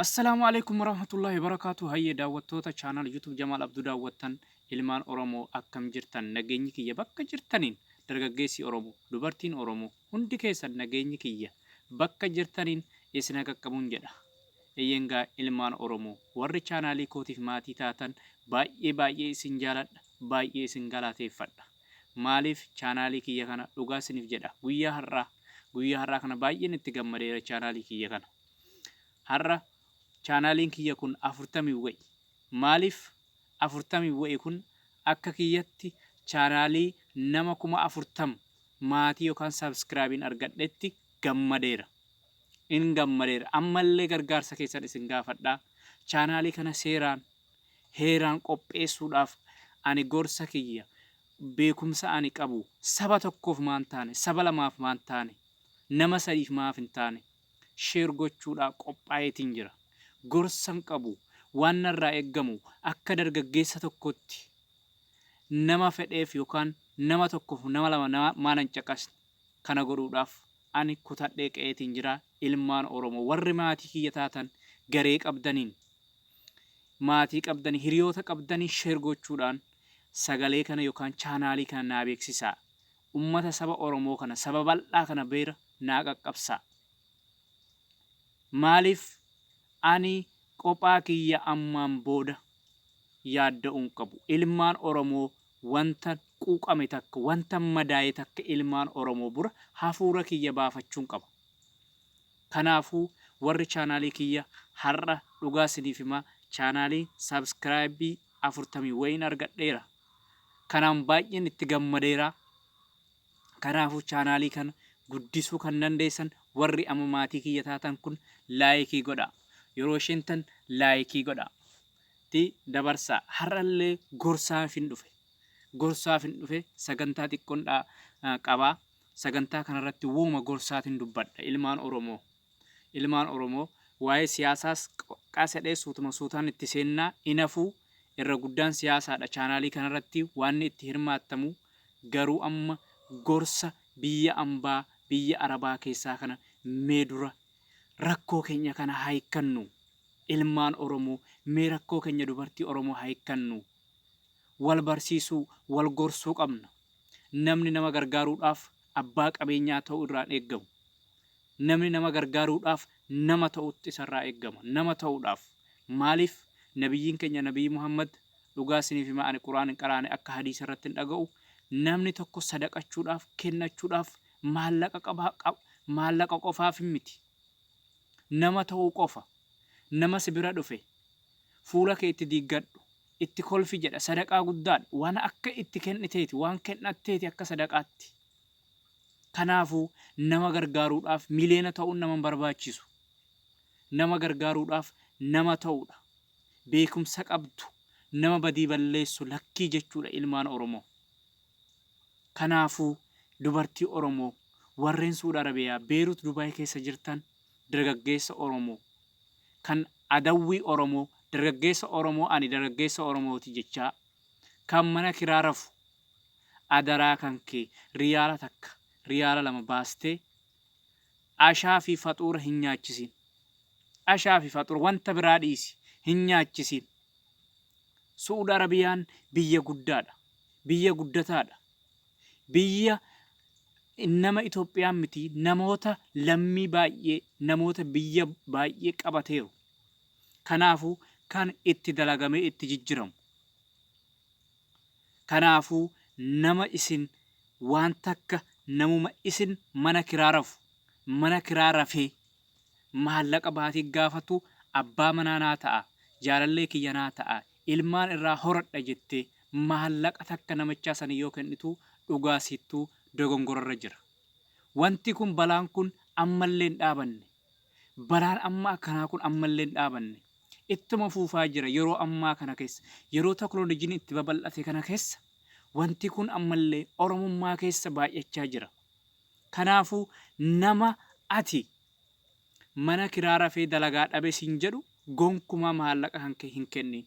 Assalaamu alaikum warahmatullahi wabarakaatu. Hayyee daawwattoota channel YouTube Jamaal Abduu daawwattan ilmaan Oromoo, akkam jirtan? Nageenyi kiyya bakka jirtaniin, dargaggeessi Oromoo, dubartiin Oromoo, hundi keessan nageenyi kiyya bakka jirtaniin isin qaqqabuun jedha. Eeyyengaa ilmaan Oromoo, warri chaanaalii kootiif maatii taatan, baay'ee baay'ee isin jaaladha, baay'ee isin galateeffadha. Maaliif chaanaalii kiyya kana, dhugaa isiniif jedha, guyyaa har'aa kana baay'een itti gammadeera. Chaanaalii kiyya kana har'a chaanaaliin kiyya kun 40 wa'i. Maaliif 40 wa'i? Kun akka kiyyatti chaanaalii nama 40,000 maatii yookaan subscribeiin argadhetti gammadeera. In gammadeera. Ammallee gargaarsa keessan isin gaafadhaa. Chaanaalii kana seeraan heeraan qopheessuudhaaf ani gorsa kiyya, beekumsa ani qabu, saba tokkoof maan taane, saba lamaaf maan taane, nama sadiif maaf hin taane, share gochuudhaa qophaa'eetiin jira. Gorsan qabu, waan narraa eeggamu, akka dargaggeessa tokkotti nama fedheef yookaan nama tokkoof, nama lama nama maanan caqasne, kana godhuudhaaf ani kutadhee qe'eetiin jira. Ilmaan Oromoo, warri maatii kiyya taatan, garee qabdaniin, maatii qabdanii, hiriyoota qabdanii share gochuudhaan sagalee kana yookaan chaanaalii kana naa beeksisaa. Ummata saba Oromoo kana, saba bal'aa kana beera naa qaqqabsaa. Maaliif ani qophaa kiyya ammaan booda yaadda'uun qabu. Ilmaan Oromoo, wanta quuqame takka, wanta madaa'e takka ilmaan Oromoo bura hafuura kiyya baafachuun qaba. Kanaafuu warri chaanaalii kiyya, har'a dhugaa isiniif himaa, chaanaalii subscribe 40 wayiin argadheera. Kanaan baay'een itti gammadeera. Kanaafuu chaanaalii kana guddisuu kan dandeessan, warri amma maatii kiyya taatan kun, like godha. Yeroo isheen tan like godha. Ti dabarsaa. Har'allee gorsaaf hin dhufe. Gorsaaf hin dhufe. Sagantaa xiqqoon qabaa. Sagantaa kanarratti wooma gorsaatiin dubbadha ilmaan Oromoo. Ilmaan Oromoo, waa'ee siyaasaas qasedhee suutuma suutaan itti seennaa inafuu irra guddaan siyaasaadha chaanaalii kanarratti waanni itti hirmaattamu. Garuu amma gorsa biyya ambaa, biyya Arabaa keessaa kana, mee dura rakkoo keenya kana haa hiikkannu. Ilmaan Oromoo, mee rakkoo keenya, dubartii Oromoo, haa hiikkannu. Wal barsiisuu, wal gorsuu qabna. Namni nama gargaaruudhaaf abbaa qabeenyaa ta'uu irraan eeggamu. Namni nama gargaaruudhaaf nama ta'utti isarraa eeggama. Nama ta'uudhaaf. Maaliif nabiyyiin keenya Nabiyyi Muhammad, dhugaa isiniif hima, ani Quraan hin qaraane, akka hadiisa irratti hin dhaga'u, namni tokko sadaqachuudhaaf, kennachuudhaaf maallaqa qaba, maallaqa qofaaf hin miti. Nama ta'uu qofa. Nama si bira dhufe fuula kee itti diiggadhu, itti kolfi jedha. Sadaqaa guddaadha. Waan akka itti kenniteeti, waan kennatteeti akka sadaqaatti. Kanaafuu nama gargaaruudhaaf miliyoona ta'uun nama hin barbaachisu. Nama gargaaruudhaaf nama ta'uudha. Beekumsa qabdu, nama badii balleessu lakkii jechuudha, ilmaan Oromoo. Kanaafuu dubartii Oromoo warreen Suud Arabiyaa, Beerut, Dubaay keessa jirtan, dargaggeessa Oromoo kan adawwii Oromoo, dargaggeessa Oromoo ani dargaggeessa Oromooti jechaa kan mana kiraa rafu, adaraa kan kee riyaala 1, riyaala 2 baastee ashaa fi faxuura hin nyaachisin. Ashaa fi faxuura, wanta biraa dhiisi, hin nyaachisin. Su'uud Arabiyaan biyya guddaadha. Biyya guddataadha. Biyya nama Itoophiyaan miti, namoota lammii baay'ee, namoota biyya baay'ee qabateeru. Kanaafuu kan itti dalagamee itti jijjiramu. Kanaafuu nama isin waan takka, namuma isin mana kiraa rafu, mana kiraa rafee maallaqa baatii gaafatu, abbaa manaa naa ta'a, jaalallee kiyya naa ta'a, ilmaan irraa horadha jettee maallaqa takka namichaa sanii yoo kennitu, dhugaa siittuu dogongorarra jira. Wanti kun, balaan kun ammallee hin dhaabanne. Balaan amma akkanaa kun ammallee hin dhaabanne. Ittuma fuufaa jira yeroo ammaa kana keessa. Yeroo teknooloojiin itti babal'ate kana keessa wanti kun ammallee Oromummaa keessa baay'achaa jira. Kanaafuu nama ati mana kiraa rafee dalagaa dhabe siin jedhu gonkumaa maallaqa kan kee hin kennin.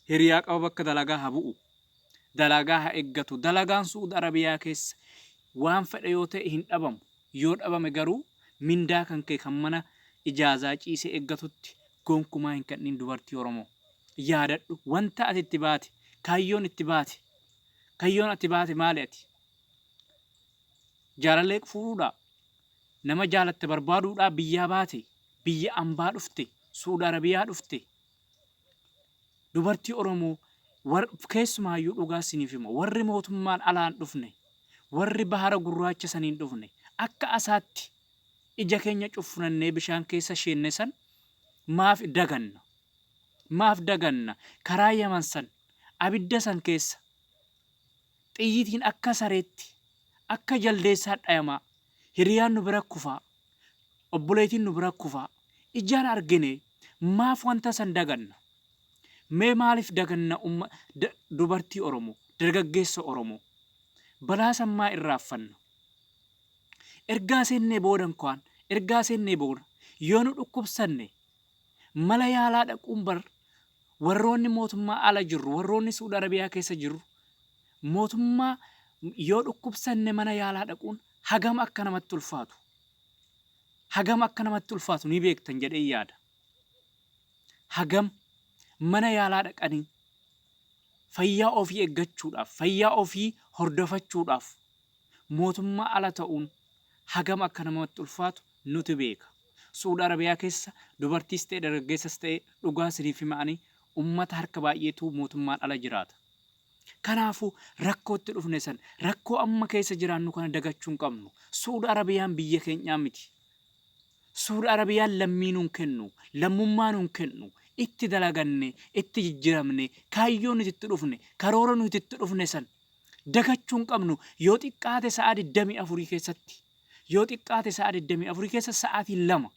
Hiriyaa qaba, bakka dalagaa haa bu'u. Dalagaa haa eeggatu. Dalagaan Su'uud Arabiyaa keessa waan fedhe yoo ta'e hin dhabamu. Yoo dhabame garuu mindaa kan kee kan mana ijaazaa ciisee eeggatutti gonkumaa hin kennin dubartii Oromoo. Yaadadhu wanta ati itti baate, kaayyoon itti baate, kayyoon ati baate maali ati? Jaalallee fuudhuudhaa? Nama jaalatte barbaaduudhaa biyyaa baate? Biyya ambaa dhufte? Su'uud Arabiyaa dhufte? Dubartii Oromoo war, keessumaayyuu dhugaa isiniif hima warri mootummaan alaan dhufne, warri bahara gurraacha saniin dhufne akka asaatti ija keenya cuffunannee bishaan keessa sheenne san maaf daganna? Maaf daganna? Karaa Yaman san abidda san keessa xiyyitiin akka sareetti, akka jaldeessaa dhayamaa, hiriyaan nu bira kufaa, obboleetiin nu bira kufaa, ijaan argine maaf wanta san daganna? Mee maaliif daganna umma, dubartii Oromoo, dargaggeessa Oromoo? Balaa san maa irraaffanna? Ergaa seennee booda inkwaan, ergaa seennee booda yoo nu dhukkubsanne mala yaalaa dhaquun bar warroonni mootummaa ala jirru, warroonni Su'ud Arabiyaa keessa jirru mootummaa yoo dhukkubsanne mana yaalaa dhaquun hagam akka namatti ulfaatu, hagam akka namatti ulfaatu ni beektan jedheen yaada. Hagam mana yaalaa dhaqanii fayyaa ofii eeggachuudhaaf, fayyaa ofii hordofachuudhaaf mootummaa ala ta'uun hagam akka namatti ulfaatu nutu beeka. Su'ud Arabiyaa keessa dubartiis ta'e dargaggeessas ta'e dhugaa isiniif hima ani ummata harka baay'eetu mootummaan ala jiraata. Kanaafuu rakkootti dhufne san rakkoo amma keessa jiraannu kana dagachuu hin qabnu. Su'ud Arabiyaan biyya keenyaa miti. Su'ud Arabiyaan lammii nuun kennu, lammummaa nuun kennu. Itti dalaganne, itti jijjiramne, kaayyoo nuti itti dhufne, karoora nuti itti dhufne san dagachuu hin qabnu. Yoo xiqqaate sa'a 24 keessatti, yoo xiqqaate sa'a 24 keessa sa'aatii 2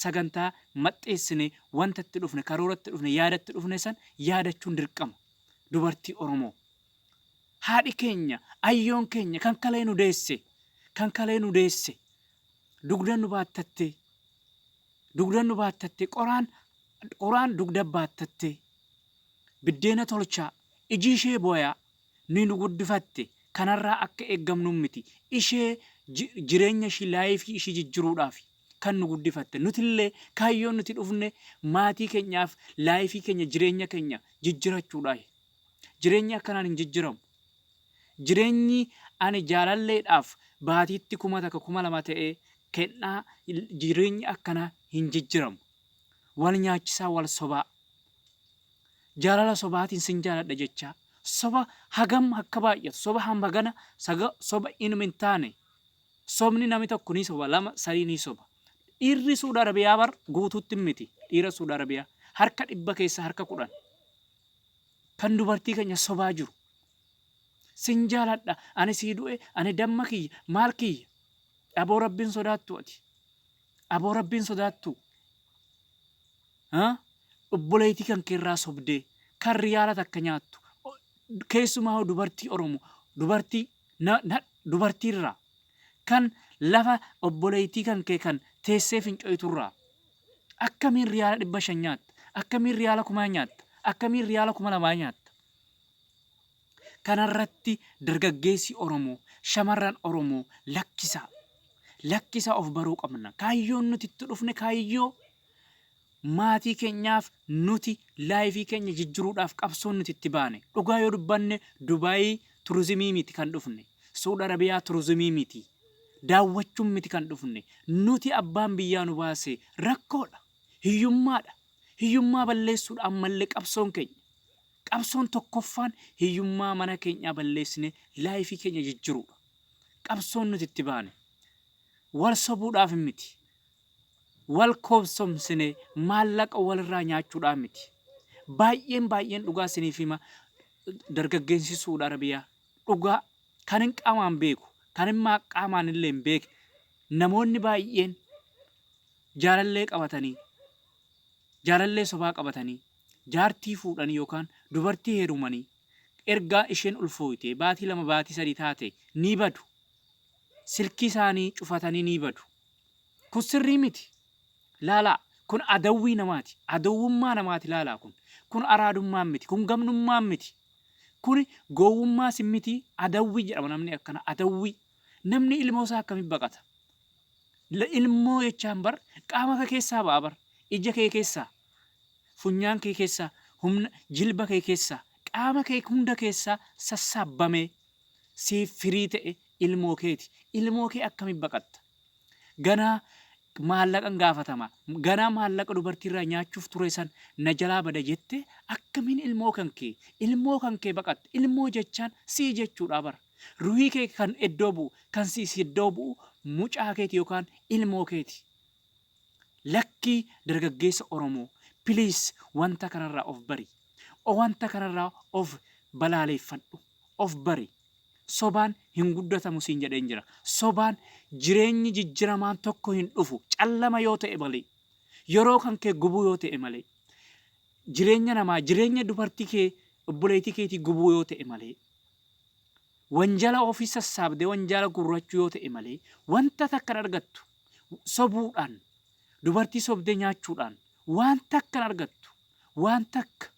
sagantaa maxxeessinee wanta itti dhufne, karoora itti dhufne, yaada itti dhufne san yaadachuun dirqama. Dubartii Oromoo. Haadhi keenya, ayyoon keenya kan kalee nu deesse, kan kalee nu deesse, dugda nu baattattee, dugda nu baattattee, qoraan, qoraan dugda baattattee, biddeena tolchaa, iji ishee booyaa, ni nu guddifatte kanarraa akka eeggamnuun miti ishee jireenya ishii laayifii ishii jijjiruudhaaf kan nu guddifatte nutillee kaayyoon nuti dhufne maatii keenyaaf laayifii keenya jireenya keenya jijjirachuudhaaf jireenyi akkanaan hin jijjiramu jireenyi ani jaalalleedhaaf baatiitti 1000 2000 ta'ee kennaa jireenyi akkanaa hin jijjiramu wal nyaachisaa wal sobaa Jaalala sobaatiin sin jaaladha jechaa soba hagam akka baay'atu soba hambagana saga soba inuma hin taane sobni nami tokko ni soba lama sadii ni soba dhiirri Suudi Arabiyaa bar guutuutti miti dhiira Suudi Arabiyaa harka dhibba keessa harka 10 kan dubartii keenya sobaa jiru sin jaaladha ani sii du'e ani damma kiyya maal kiyya aboo rabbiin sodaattu ati aboo rabbiin sodaattu Obboleeytii kan kee irraa sobdee kan riyaala takka nyaattu keessumaa hoo dubartii Oromo dubartii na, na, dubartii irraa kan lafa obboleeytii kan kee kan teessee fincoytu irraa akkamiin riyaala 500 nyaatta? Akkamiin riyaala kumaa nyaatta? Akkamiin riyaala 2000 nyaatta? Kanarratti dargaggeessi Oromoo, shamarran Oromoo lakkisaa. Lakkisaa of baruu qabna. Kaayyoon nuti itti dhufne kaayyoo maatii keenyaaf nuti laayifii keenya jijjiruudhaaf qabsoon nuti itti baane. Dhugaa yoo dubbanne Dubaayii turizimii miti kan dhufne. Suud Arabiyaa turizimii miti. Daawwachuun miti kan dhufne. Nuti abbaan biyyaa nu baase rakkoodha. Hiyyummaadha. Hiyyummaa balleessuudha ammallee qabsoon keenya. Qabsoon tokkoffaan hiyyummaa mana keenyaa balleessinee laayifii keenya jijjiruudha. Qabsoon nuti itti baane. Wal sobuudhaaf miti. Wal koobsomsinee maallaqa walirraa nyaachuudhaa miti. Baay'een baay'een dhugaa isiniif hima dargaggeessi Suud Arabiyaa dhugaa kan hin qaamaan beeku kan hin qaamaan illee hin beekne namoonni baay'een jaalallee qabatanii jaalallee sobaa qabatanii jaartii fuudhanii yookaan dubartii heerumanii ergaa isheen ulfooytee baatii 2 baatii 3 taate ni badu. Silkii isaanii cufatanii ni badu. Kun sirrii miti. Laalaa, kun adawwii namaati. Adawwummaa namaati laalaa kun. Kun araadummaa miti. Kun gamnummaa miti. Kun gowwummaas miti. Adawwii jedhama namni akkana. Adawwii. Namni ilmoo isaa akkamitti baqata? Ilmoo jechaan bar qaama kee keessaa ba'a bar. Ija kee keessaa, funyaan kee keessaa, humna jilba kee keessaa, qaama kee hunda keessaa sassaabbamee siif firii ta'e ilmoo keeti. Ilmoo kee akkamitti baqatta? Ganaa maallaqan gaafatama. Ganaa maallaqa dubartiirraa nyaachuuf ture san na jalaa bada jettee akkamiin ilmoo kan kee, ilmoo kan kee baqatta? Ilmoo jechaan sii jechuudhaa bar. Ruhii kee kan iddoo bu'u, kan sii si iddoo bu'u mucaa keeti yookaan ilmoo keeti. Lakkii dargaggeessa Oromoo, please wanta kanarraa of bari. Wanta kanarraa of balaaleeffadhu. Of bari. Sobaan hin guddatamu siin jedheen jira. Sobaan jireenyi jijjiramaan tokko hin dhufu. Callama yoo ta'e malee. Yeroo kan kee gubuu yoo ta'e malee. Jireenya namaa, jireenya dubartii kee, obboleettii keetii gubuu yoo ta'e malee. Wanjala ofii sassaabdee wanjala gurrachuu yoo ta'e malee wanta takka hin argattu. Sobuudhaan, dubartii sobdee nyaachuudhaan waan takka hin argattu. Waan takka.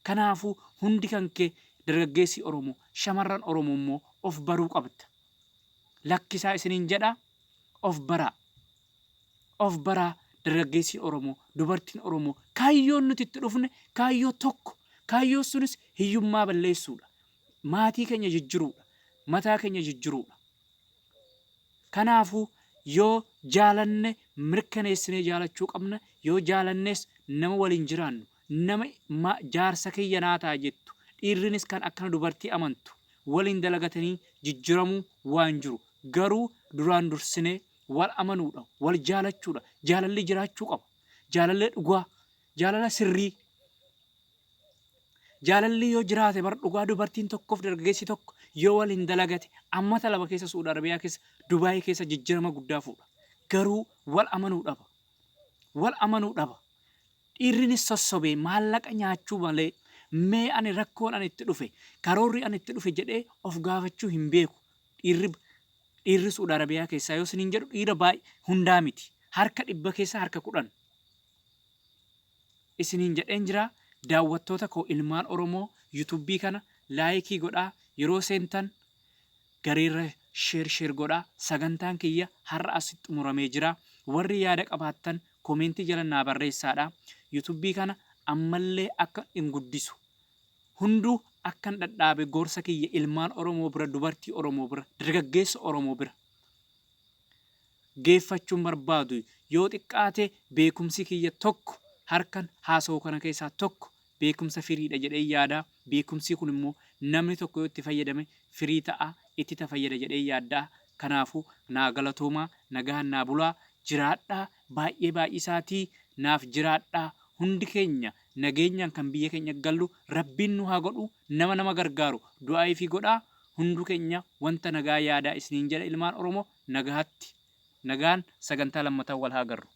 Kanaafuu hundi kan kee dargaggeessi Oromoo, shamarran Oromoo immoo of baruu qabda. Lakkisaa isiniin jedha, of baraa. Of baraa dargaggeessi Oromoo, dubartiin Oromoo kaayyoon nuti itti dhufne kaayyoo tokko. Kaayyoon sunis hiyyummaa balleessuudha. Maatii keenya jijjiruudha. Mataa keenya jijjiruudha. Kanaafuu yoo jaalanne mirkaneessinee jaalachuu qabna. Yoo jaalannes nama waliin jiraannu, nama jaarsa kiyya naa ta'a jettu, dhiirrinis kan akkana dubartii amantu waliin dalagatanii jijjiramuu waan jiru. Garuu duraan dursinee wal amanuudha, wal jaalachuudha. Jaalalli jiraachuu qaba. Jaalalli dhugaa, jaalala sirrii. Jaalalli yoo jiraate bar dhugaa dubartiin tokkoof dargaggeessi tokko yoo waliin dalagate ammata 2 keessa Su'uud Arabiyaa keessa Dubaayii keessa jijjirama guddaa fuudha. Garuu wal amanuu dhaba. Wal amanuu dhaba. Dhiirrinis sossobee maallaqa nyaachuu malee mee ani rakkoon ani itti dhufe karoorri ani itti dhufe jedhee of gaafachuu hin beeku. Dhiirri dhiirri Su'uud Arabiyaa keessaa yoo isiniin jedhu dhiira baay'ee hundaa miti. Harka 100 keessaa harka 10. Isiniin jedheen jira. Daawwattoota koo ilmaan Oromoo, yuutuubii kana laayikii godhaa, yeroo seentan gareerra share share godhaa. Sagantaan kiyya har'a asitti xumuramee jira. Warri yaada qabaattan komeentii jala naa barreessaadha. Yuutuubii kana ammallee akka hin guddisu hunduu akkan dhadhaabe gorsa kiyya ilmaan Oromoo bira, dubartii Oromoo bira, dargaggeessa Oromoo bira geeffachuun barbaadu. Yoo xiqqaate beekumsi kiyya tokko harkan haasa'u kana keessaa tokko beekumsa firiidha jedheen yaada. Beekumsi kun immoo namni tokko yoo itti fayyadame firii ta'a, itti tafayyada jedheen yaadda'a. Kanaafuu naa galatoomaa, nagahaan naa bulaa, jiraadhaa, baay'ee baay'isaatii naaf jiraadhaa. Hundi keenya nageenyaan kan biyya keenya gallu Rabbiin nu haa godhu, nama nama gargaaru du'aa'iifii godhaa. Hunduu keenya wanta nagaa yaadaa isiniin jedha ilmaan Oromoo, nagaatti. Nagaan sagantaa lammataan wal haa agarru.